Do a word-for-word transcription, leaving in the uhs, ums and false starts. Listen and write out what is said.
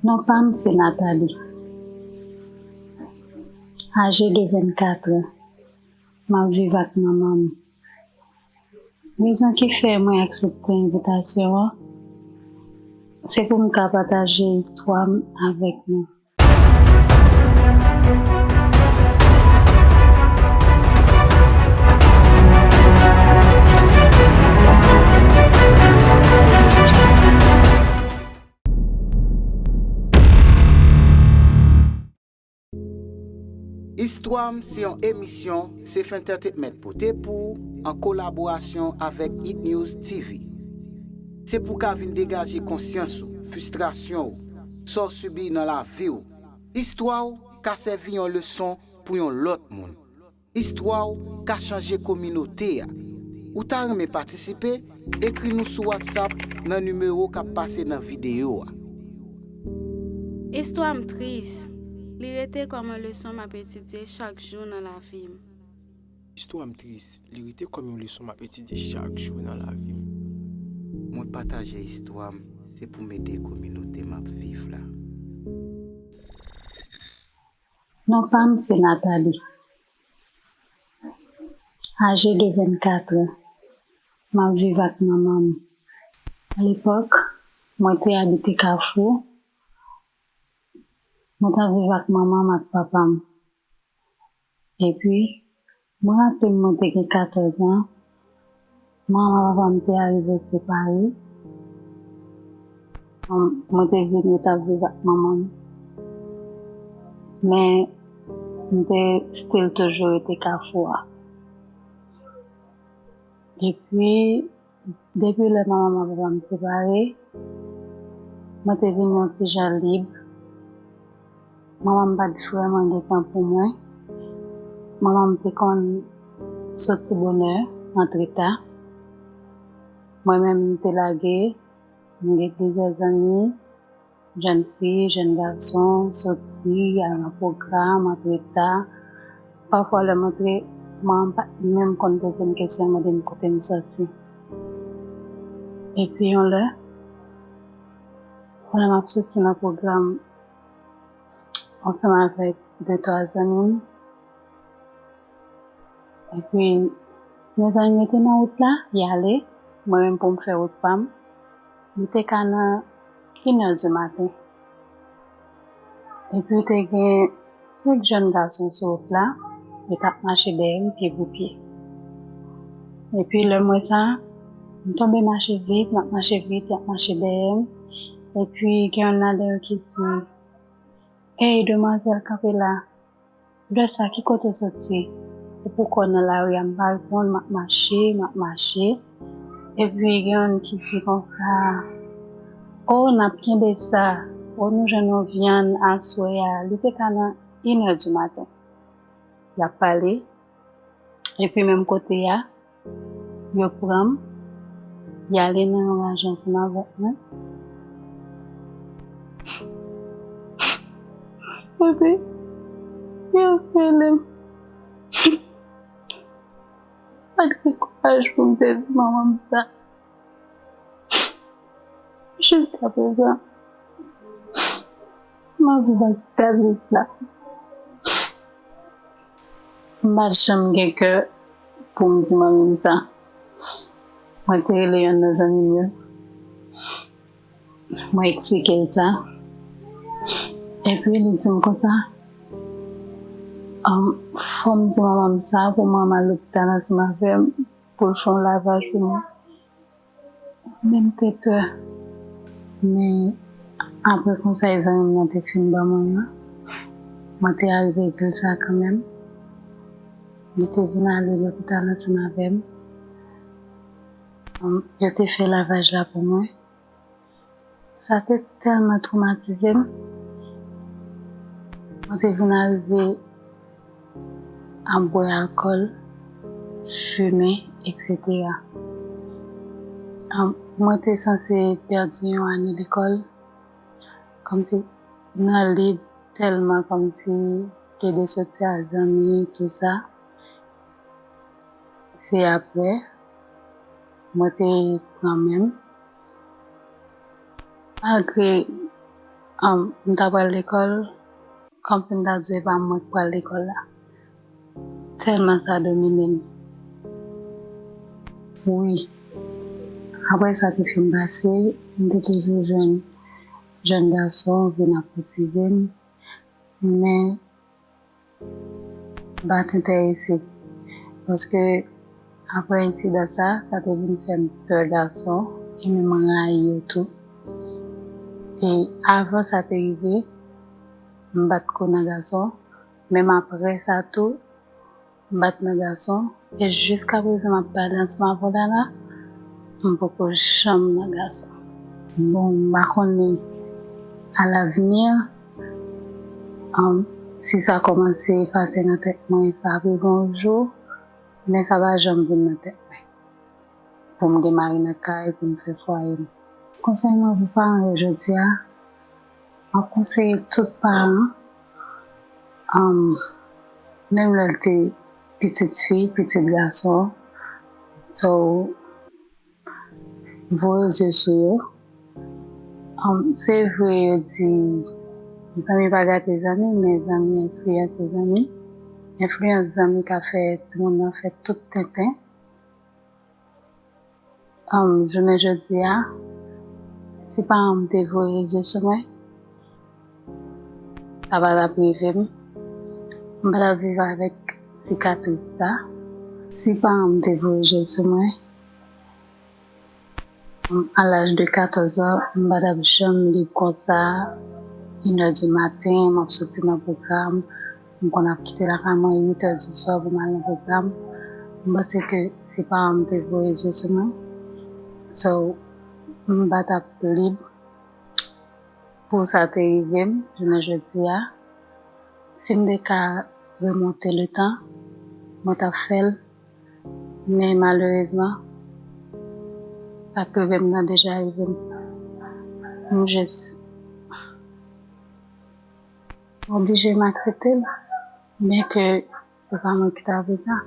Non pa m se Nathalie. Aje de vennkat an, m ap viv ak manman m. Rezon ki fè mwen aksepte envitasyon an, se pou m ka pataje istwa m avèk nou. Istwa m se yon emisyon Safe Entertainment pote pou w an kolaborasyon avèk Hit News T V. Se pou w ka vin degaje konsyans ou, fristrasyon w, sa w sibi nan lavi w. Istwa w ka sèvi yon leson pou yon lòt moun. Istwa w ka chanje kominote a. Ou ta renmen patisipe? Ekri nou sou WhatsApp nan nimewo k ap pase nan videyo a. Istwa m tris. Li rete kòm yon leson m ap etidye chak jou nan lavi m. Istwa m tris. Li rete kòm yon leson m ap etidye chak jou nan lavi m. Mwen pataje istwa m, se pou m ede kominote m ap viv la. Non pa m se Nathalie. Aje de vennkat an, m ap viv ak manman m. Alepòk, mwen te abite Kafou. Mwen t ap viv ak manman m ak papa m. Epi, mwen raple m, mwen te gen katòz an. Manman papa m te arive separe. Mwen te vin, yo t ap viv ak manman m. Men, m te still toujou rete Kafou a. Epi, depi lè manman m ak papa m separe, mwen te vin yon ti jan lib. Manman m pa t vrèman gen tan pou mwen. Manman m te konn soti bonè, antre ta. Mwen menm, m te lage, m gen plizyè zanmi, jèn fi, jèn gason, soti, al nan pwogram, antre ta. Pafwa, lè m antre, manman m pa t menm konn poze m kesyon, mande m kote m soti. Epi, yon lè, pandan m ap soti nan pwogram, ansanm avèk de twa zanmi m. Epi, mezanmi, yo te nan wout la, y ale. Mwen menm, pou m fè wout pa m, li te ka nan inè di maten. Epi, te gen senk jèn gason sou wout la, yo t ap mache dèyè m, pye pou pye. Epi, lè m wè sa, m tonbe mache vit, m ap mache vit, y ap mache dèyè m. Epi, gen youn ladan yo ki di, "Ey, demwazèl, kanpe la! Lè sa, ki kote w soti? Ou poko nan lari a?" M pa reponn, m ap mache, m ap mache. Epi, gen youn ki di konsa, "O, n ap kenbe sa. O, nou jwenn yon vyann aswè a." Li te ka nan inè di maten. Y ap pale. Epi, menm kote a, yo pran m, y ale nan yon raje ansanm avèk mwen. Epi, yo rele m. Pa t gen kouraj pou m te di manman m sa. Jiskaprezan, m ap viv ak sitasiz la. M pa t janm gen kè pou m di manmi m sa. Mwen te rele yonn nan zanmi m yo. Mwen eksplike l sa. Epi li di m konsa, um, fò m di manman m sa pou mwen m al lopital ansanm avè m, pou l fè yon lavaj pou mwen. Men m te pè. Men apre konsèy zanmi m nan te fin ban mwen an, mwen te arive di l sa kanmenm. Li te vin ale lopital ansanm avè m. Yo te fè lavaj la pou mwen. Sa te tèlman twomatize m. Mwen te vin arive ap bwè alkòl, fimen, etsetera. Am, mwen te sanse pèdi yon ane lekòl, kòmsi nan lib tèlman, kòmsi plede soti ak zanmi, tou sa. Se apre, mwen te pran men m. Malgre An, m ta pral lekòl, kòmsi m ta di se pa mwen k pral lekòl la. Tèlman sa domine m. Wi. Apre sa te fin pase, m te toujou jwenn jèn gason vin ap koutize m, men m pa t enterese. Paske apre ensidan sa, sa te vin fè m pè gason, e menm rayi yo tou. E avan sa te rive, m pa t kou nan gason, menm apre sa tou, m pa t nan gason, e jiskaprezan m ap pale ansanm avè w la la, m poko janm nan gason. Bon, m pa konnen alavni, um, si sa kòmanse efase nan tèt mwen, sa ap rive yon jou, men sa pa janm vin nan tèt mwen. Pou m gen mari nan kay, pou m fè fwaye m. Konsèy mwen pou paran yo jodi a, m ap konseye tout paran, um, menm lè l te pitit fi, pitit gason, so, voye zye sou yo. Um, se vre yo di, zanmi pa gate zanmi, men zanmi enfliyanse zanmi. Enfliyans zanmi ka fè timoun nan fè tout tenten. Um, jounen jodi a, si paran m te voye zye sou mwen, sa pa t ap rive m. M pa t ap viv avèk sikatris sa. Si paran m te voye zye sou mwen, um, a laj de katòz an, m pa t ap janm lib konsa, inè di maten, m ap soti nan pwogram, m konn ap kite lakay mwen uit è di swa pou m al nan pwogram. M panse ke si paran m te voye zye sou mwen, so, m pa t ap lib pou sa te rive m jounen jodi a. Si m te ka remonte letan, mwen t ap fè l, men malerezman, sa k rive m nan deja rive m. M jis oblije m aksepte l, byenke se pa mwen ki ta vle sa.